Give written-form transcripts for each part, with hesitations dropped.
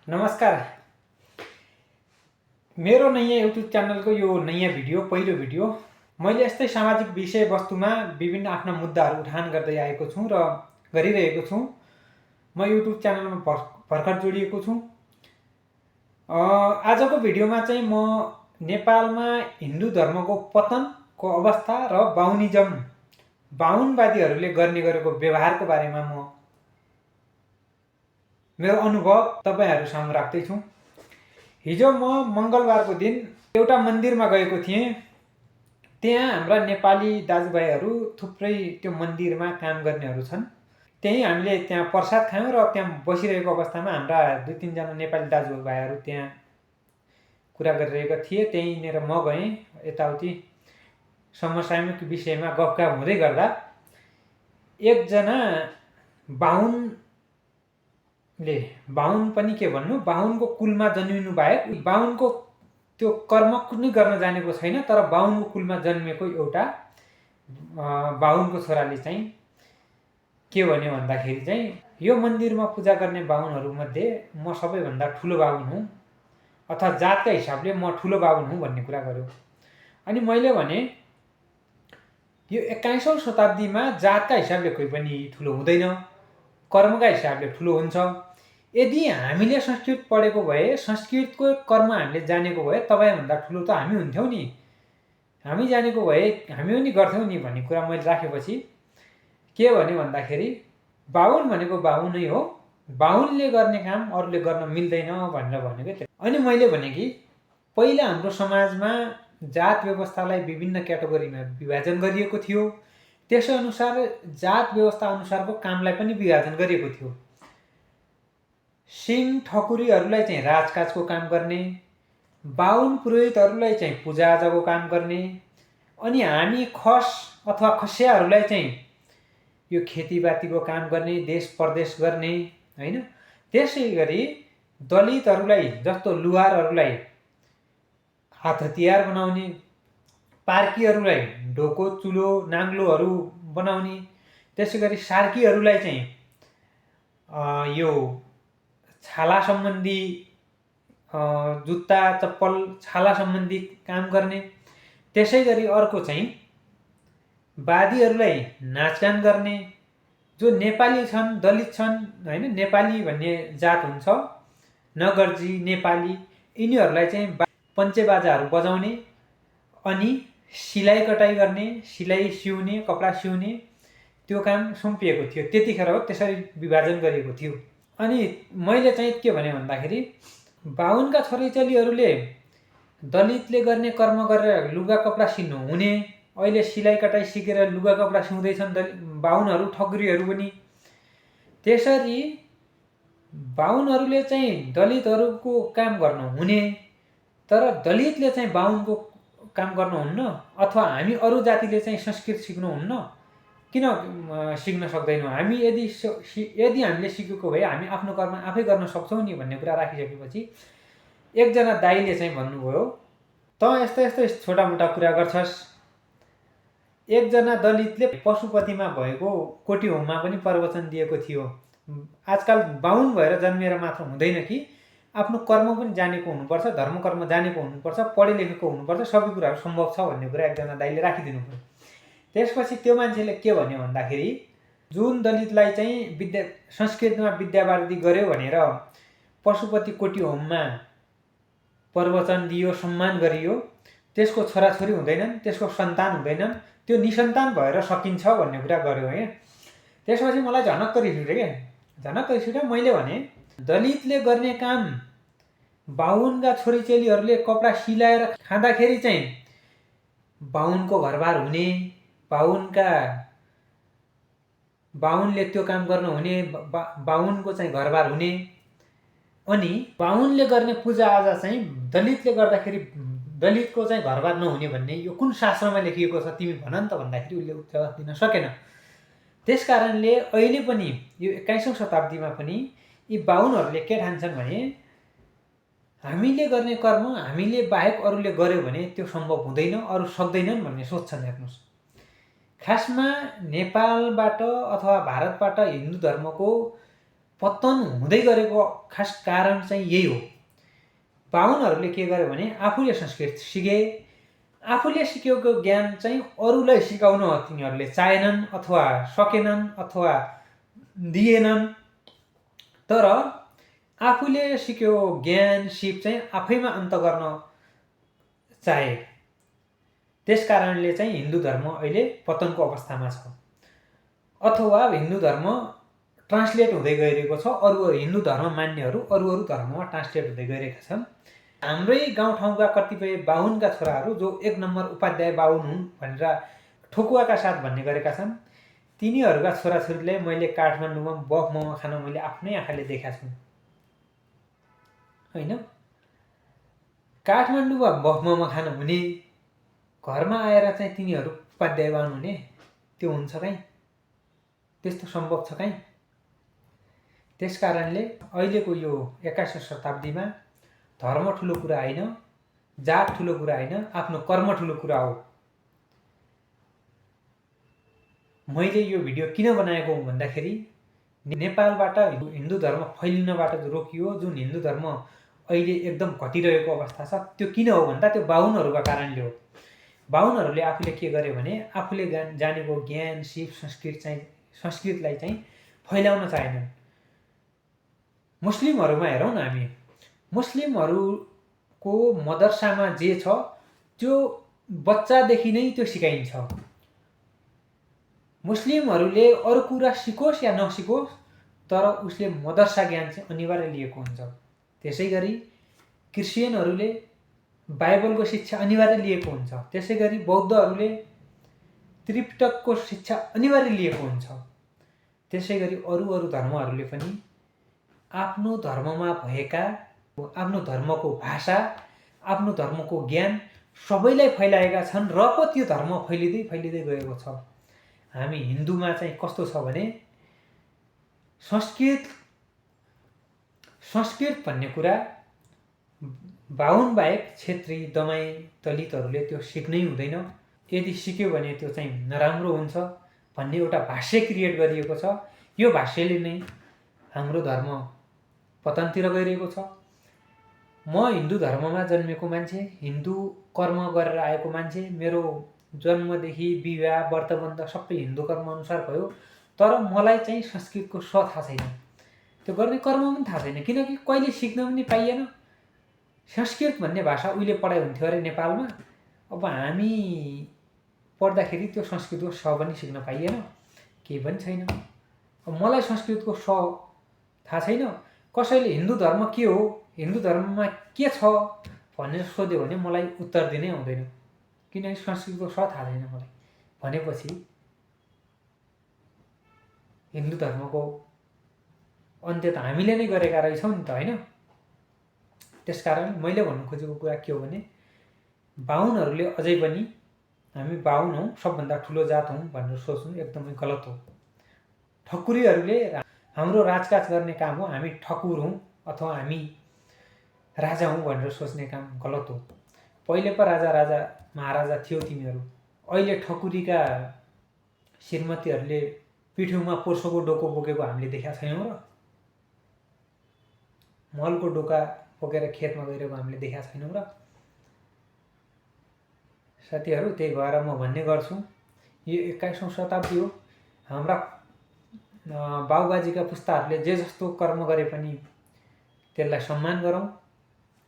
नमस्कार। मेरो नयाँ युट्युब च्यानलको यो नयाँ भिडियो पहिलो भिडियो। मैले यस्तै सामाजिक विषयवस्तुमा विभिन्न आफ्ना मुद्दाहरू उठान गर्दै आएको छु र गरिरहेको छु। म युट्युब च्यानलमा भर्खर जोडिएको छु। आजको भिडियोमा चाहिँ म नेपालमा हिन्दू धर्मको पतनको अवस्था र बाहुनवादीहरूले गर्ने गरेको व्यवहारको बारेमा म मेरो अनुभव तपाईहरु सामु राख्दैछु। हिजो म मंगलबारको दिन एउटा मन्दिरमा गएको थिएँ। त्यहाँ हाम्रा नेपाली दाजुभाइहरू थुप्रै त्यो मन्दिरमा काम गर्नेहरू छन्। त्यही हामीले त्यहाँ प्रसाद खायौं र त्यहाँ बसिरहेको अवस्थामा हाम्रा दुई तीन जना नेपाली दाजुभाइहरू त्यहाँ कुरा गरिरहेका थिए। त्यहीँनेर म गएँ। यताउति समसामयिक विषयमा गफगाफ हुँदै गर्दा एकजना बाहुन पनि के भन्नु, बाहुनको कुलमा जन्मिनु बाहेक बाहुनको त्यो कर्म कुनै गर्न जानेको छैन, तर बाहुनको कुलमा जन्मेको एउटा बाहुनको छोराले चाहिँ के भन्यो भन्दाखेरि चाहिँ यो मन्दिरमा पूजा गर्ने बाहुनहरू मध्ये म सबैभन्दा ठुलो बाहुन हुँ, अथवा जातका हिसाबले म ठुलो बाहुन हुँ भन्ने कुरा गर्यो। अनि मैले भने यो 21औं शताब्दीमा जातका हिसाबले कोही पनि ठुलो हुँदैन, कर्मका हिसाबले ठुलो हुन्छ। यदि हामीले संस्कृत पढेको भए, संस्कृतको कर्म हामीले जानेको भए तपाईभन्दा ठुलो त हामी हुन्थ्यौं नि, हामी जानेको भए हामी पनि गर्थ्यौं नि भन्ने कुरा मैले राखेपछि के भने भन्दाखेरि बाहुन भनेको बाहुनै हो, बाहुनले गर्ने काम अरूले गर्न मिल्दैन भनेर भनेको थियो। अनि मैले भने कि पहिला हाम्रो समाजमा जात व्यवस्थालाई विभिन्न क्याटेगोरीमा विभाजन गरिएको थियो। त्यसै अनुसार जात व्यवस्था अनुसारको कामलाई पनि विभाजन गरिएको थियो। सिंह ठकुरीहरूलाई चाहिँ राजकाजको काम गर्ने, बाहुन पुरोहितहरूलाई चाहिँ पूजाआजाको काम गर्ने, अनि हामी खस अथवा खस्याहरूलाई चाहिँ यो खेतीपातीको काम गर्ने, देश परदेश गर्ने, हैन। त्यसैगरी दलितहरूलाई जस्तो लुहारहरूलाई हात हतियार बनाउने, पार्कीहरूलाई ढोको चुलो नाङ्लोहरू बनाउने, त्यसैगरी सार्कीहरूलाई चाहिँ यो छाला सम्बन्धी जुत्ता चप्पल छाला सम्बन्धी काम गर्ने, त्यसैगरी अर्को चाहिँ वादीहरूलाई नाचगान गर्ने, जो नेपाली छन् दलित छन् हैन, नेपाली भन्ने जात हुन्छ, नगरजी नेपाली, यिनीहरूलाई चाहिँ पञ्चेबाजाहरू बजाउने, अनि सिलाइ कटाइ गर्ने, सिलाइ सिउने, कपडा सिउने त्यो काम सुम्पिएको थियो। त्यतिखेर हो त्यसरी विभाजन गरिएको थियो। अनि मैले चाहिँ के भने भन्दाखेरि बाहुनका छोरीचेलीहरूले दलितले गर्ने कर्म गरेर लुगा कपडा सिन्नु हुने, अहिले सिलाइ कटाइ सिकेर लुगा कपडा सिउँदैछन् बाहुनहरू ठकुरीहरू पनि। त्यसरी बाहुनहरूले चाहिँ दलितहरूको काम गर्न हुने, तर दलितले चाहिँ बाहुनको काम गर्नुहुन्न, अथवा हामी अरू जातिले चाहिँ संस्कृत सिक्नुहुन्न, किन सिक्न सक्दैनौँ? हामी यदि हामीले सिकेको भए हामी आफ्नो कर्म आफै गर्न सक्छौँ नि भन्ने कुरा राखिसकेपछि एकजना दाइले चाहिँ भन्नुभयो, त यस्तो यस्तो छोटामोटा कुरा गर्छस्। एकजना दलितले पशुपतिमा भएको कोटी होममा पनि प्रवचन दिएको थियो, आजकल बाहुन भएर जन्मेर मात्र हुँदैन कि आफ्नो कर्म पनि जानेको हुनुपर्छ, धर्म कर्म जानेको हुनुपर्छ, पढे लेखेको हुनुपर्छ, सबै कुराहरू सम्भव छ भन्ने कुरा एकजना दाइले राखिदिनु भयो। त्यसपछि त्यो मान्छेले के भन्यो भन्दाखेरि जुन दलितलाई चाहिँ संस्कृतमा विद्यावारिधि गर्यो भनेर पशुपति कोटी होममा प्रवचन दियो, सम्मान गरियो, त्यसको छोराछोरी हुँदैनन्, त्यसको सन्तान हुँदैनन्, त्यो निसन्तान भएर सकिन्छ भन्ने कुरा गर्यो है। त्यसपछि मलाई झनक्क रिस उठ्यो के, झनक्क रिस उठ्यो। मैले भने दलितले गर्ने काम बाहुनका छोरीचेलीहरूले कपडा सिलाएर खाँदाखेरि चाहिँ बाहुनको घरबार हुने, बाहुनले त्यो काम गर्न हुने, बाहुनको चाहिँ घरबार हुने, अनि बाहुनले गर्ने पूजाआजा चाहिँ दलितले गर्दाखेरि दलितको चाहिँ घरबार नहुने भन्ने यो कुन शास्त्रमा लेखिएको छ तिमी भन नि त भन्दाखेरि उसले जवाफ दिन सकेन। त्यसकारणले अहिले पनि यो 21औं शताब्दीमा पनि यी बाहुनहरूले के ठान्छन् भने हामीले गर्ने कर्म हामीले बाहेक अरूले गर्यो भने त्यो सम्भव हुँदैन, अरू सक्दैनन् भन्ने सोच्छन्। हेर्नुस्, खासमा नेपालबाट अथवा भारतबाट हिन्दू धर्मको पतन हुँदै गरेको खास कारण चाहिँ यही हो। बाहुनहरूले के गर्यो भने आफूले संस्कृत सिके, आफूले सिकेको ज्ञान चाहिँ अरूलाई सिकाउन तिनीहरूले चाहेनन् अथवा सकेनन् अथवा दिएनन्। तर आफूले सिकेको ज्ञान सिप चाहिँ आफैमा अन्त गर्न चाहे। त्यस कारणले चाहिँ हिन्दू धर्म अहिले पतनको अवस्थामा छ, अथवा हिन्दू धर्म ट्रान्सलेट हुँदै गइरहेको छ। अरू हिन्दू धर्म मान्नेहरू अरू धर्ममा ट्रान्सलेट हुँदै गइरहेका छन्। हाम्रै गाउँठाउँका कतिपय बाहुनका छोराहरू जो 1 नम्बर उपाध्याय बाहुन हुन् भनेर ठोकुवाका साथ भन्ने गरेका छन्, तिनीहरूका छोराछोरीलाई मैले काठमाडौँमा बफ मोमो खान मैले आफ्नै आँखाले देखाएको छु होइन। काठमाडौँमा बफ मोमो खान हुने, घरमा आएर चाहिँ तिनीहरू उपाध्याय बाहुन हुने, त्यो हुन्छ कहीँ? त्यस्तो सम्भव छ कहीँ? त्यस कारणले अहिलेको यो 21औं शताब्दीमा धर्म ठुलो कुरा होइन, जात ठुलो कुरा होइन, आफ्नो कर्म ठुलो कुरा हो। मैले यो भिडियो किन बनाएको हुँ भन्दाखेरि नेपालबाट हिन्दू धर्म फैलिनबाट रोकियो, जुन हिन्दू धर्म अहिले एकदम घटिरहेको अवस्था छ, त्यो किन हो भन्दा त्यो बाहुनहरूका कारणले हो। बाहुनहरूले आफूले के गर्यो भने आफूले जानेको ज्ञान सिप संस्कृतलाई चाहिँ फैलाउन चाहेनन्। मुस्लिमहरूमा हेरौँ न, हामी मुस्लिमहरूको मदरसामा जे छ त्यो बच्चादेखि नै त्यो सिकाइन्छ। मुस्लिमहरूले अरू कुरा सिकोस् या नसिकोस्, तर उसले मदरसा ज्ञान चाहिँ अनिवार्य लिएको हुन्छ। त्यसै गरी क्रिस्चियनहरूले बाइबलको शिक्षा अनिवार्य लिएको हुन्छ। त्यसै गरी बौद्धहरूले त्रिपिटकको शिक्षा अनिवार्य लिएको हुन्छ। त्यसै गरी अरू धर्महरूले पनि आफ्नो धर्ममा भएका, आफ्नो धर्मको भाषा, आफ्नो धर्मको ज्ञान सबैलाई फैलाएका छन् र पो त्यो धर्म फैलिँदै गएको छ। हामी हिन्दूमा चाहिँ कस्तो छ भने संस्कृत भन्ने कुरा बाहुन बाहेक क्षेत्री, दमाई, दलितहरूले त्यो सिक्नै हुँदैन। यदि सिक्यो भने त्यो चाहिँ नराम्रो हुन्छ भन्ने एउटा भाष्य क्रिएट गरिएको छ। यो भाष्यले नै हाम्रो धर्म पतनतिर गइरहेको छ। म हिन्दू धर्ममा जन्मेको मान्छे, हिन्दू कर्म गरेर आएको मान्छे। मेरो जन्मदेखि विवाह व्रतबन्ध सबै हिन्दू कर्म अनुसार भयो। तर मलाई चाहिँ संस्कृतको थाहा छैन, त्यो गर्ने कर्म पनि थाहा छैन, किनकि कहिले सिक्न पनि पाइएन। संस्कृत भन्ने भाषा उहिले पढाइ हुन्थ्यो अरे नेपालमा, अब हामी पढ्दाखेरि त्यो संस्कृतको पनि सिक्न पाइएन, केही पनि छैन। अब मलाई संस्कृतको थाहा छैन। कसैले हिन्दू धर्म के हो, हिन्दू धर्ममा के छ भनेर सोध्यो भने मलाई उत्तर दिनै आउँदैन, किनकि संस्कृतको थाहा छैन मलाई। भनेपछि हिन्दू धर्मको अन्त्य त हामीले नै गरेका रहेछौँ नि त, होइन? त्यसकारण मैले भन्नु खोजेको कुरा के हो भने बाहुनहरूले अझै पनि हामी बाहुन हौँ, सबभन्दा ठुलो जात हौँ भनेर सोच्नु एकदमै गलत हो। ठकुरीहरूले हाम्रो राजकाज गर्ने काम हो, हामी ठकुर हौँ अथवा हामी राजा हौँ भनेर सोच्ने काम गलत हो। पहिले पो राजा महाराजा थियो तिमीहरू। अहिले ठकुरीका श्रीमतीहरूले पिठ्यौमा पोर्सोको डोको बोकेको हामीले देखेका छैनौँ र? मलको डोका बोकेर खेतमा गइरहेको हामीले देखेका छैनौँ र? साथीहरू, त्यही भएर म भन्ने गर्छु, यो 21औं शताब्दी हो। हाम्रा बाबुबाजीका पुस्ताहरूले जे जस्तो कर्म गरे पनि त्यसलाई सम्मान गरौँ,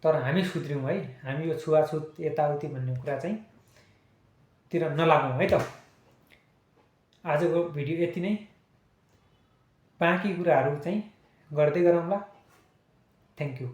तर हामी सुध्रियौँ है। हामी यो छुवाछुत यताउति भन्ने कुरा चाहिँ तिर नलागौँ है त। आजको भिडियो यति नै, बाँकी कुराहरू चाहिँ गर्दै गरौँला। Thank you.